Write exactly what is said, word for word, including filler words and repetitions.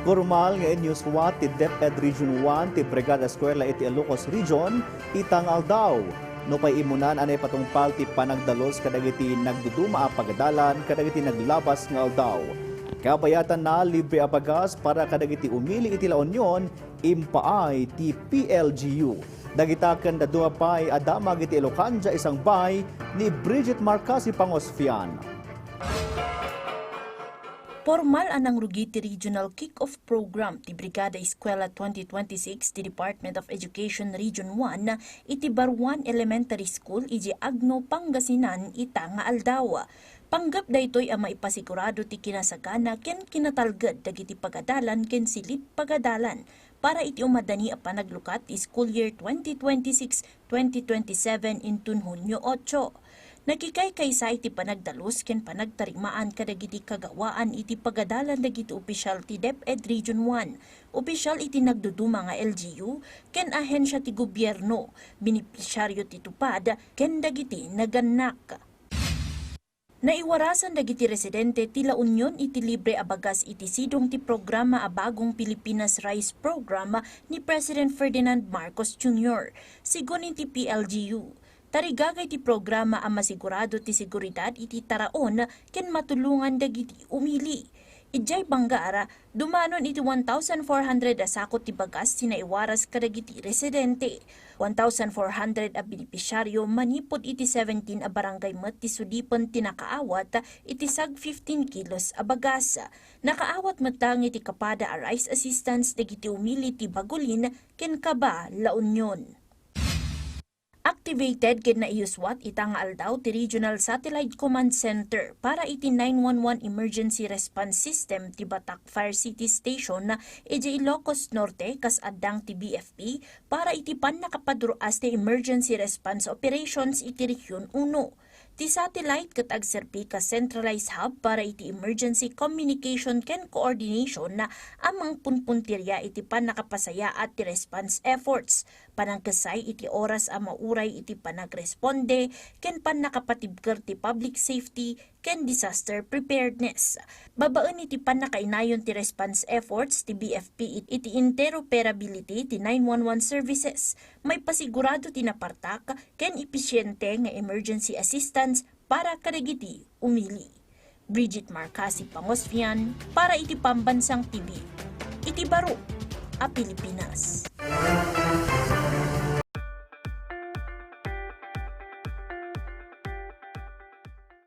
Pormal nga inyuswat ti DepEd Region one ti Brigada Eskwela iti Ilocos Region ita nga aldaw. Nupay imunan a naipatungpal ti panagdalus kadagiti nagduduma a pagadalan kadagiti naglabas nga aldaw. Kabayatanna, libre a bagas para kadagiti umili iti La Union, impaay ti P L G U. Dagita ken dadduma pay a damag iti Elocandia isangbay ni Bridget Marcasi Pangosfian. Pormal a nangrugi ti Regional Kick-Off Program ti Brigada Eskwela twenty twenty-six ti Department of Education Region one iti Baruan Elementary School idiay Agno, Pangasinan ita nga aldaw. Panggep daytoy a maipasigurado ti kinasagana ken kinatalged dagiti pagadalan ken silip pagadalan para iti umadani a panaglukat ti school year twenty twenty-six twenty twenty-seven inton Hunio ocho. Nakikaykaysa iti panagdalus ken panagtarimaan kadagiti kagawaan iti pagadalan dagiti opisyal ti DepEd Region one, opisyal iti nagduduma nga L G U, ken ahensya ti gobierno, benepisyaryo ti TUPAD, ken dagiti nagannak. Naiwarasan dagiti residente ti La Union iti libre a bagas iti sidong ti programa a Bagong Pilipinas Rice Program ni President Ferdinand Marcos Junior. Sigun iti P L G U, tarigagay ti programa a masigurado ti seguridad iti taraon ken matulongan dagiti umili. Idiay Bangar, dumanon iti one thousand four hundred a sako ti bagas ti naiwaras kadagiti residente. One thousand four hundred a benepisyaryo manipud iti seventeen a barangay met ti sudipen ti nakaawat iti sag fifteen kilos a bagas. Nakaawat met laeng iti kapada a rice assistance dagiti umili ti Bagulin ken Caba, La Union. Activated ken naiyuswat ita nga aldaw ti Regional Satellite Command Center para iti nine one one Emergency Response System ti Batak Fire City Station idiay Ilocos Norte kas addang ti B F P para iti pannakapadur-as ti emergency response operations iti Region uno. Ti satellite ket agserbi kas centralized hub para iti emergency communication ken coordination a mangpunpuntiria iti pannakapasayaat ti response efforts, panangkessay iti oras a mauray iti panagresponde ken pannakapatibker ti public safety ken disaster preparedness. Babaen iti pannakainayon ti response efforts ti B F P it-, iti interoperability ti nine one one services, maipasigurado ti napartak ken episiente nga emergency assistance para kadagiti umili. Bridget Marcasi Pangosfian para iti Pambansang T V, iti baro a Pilipinas.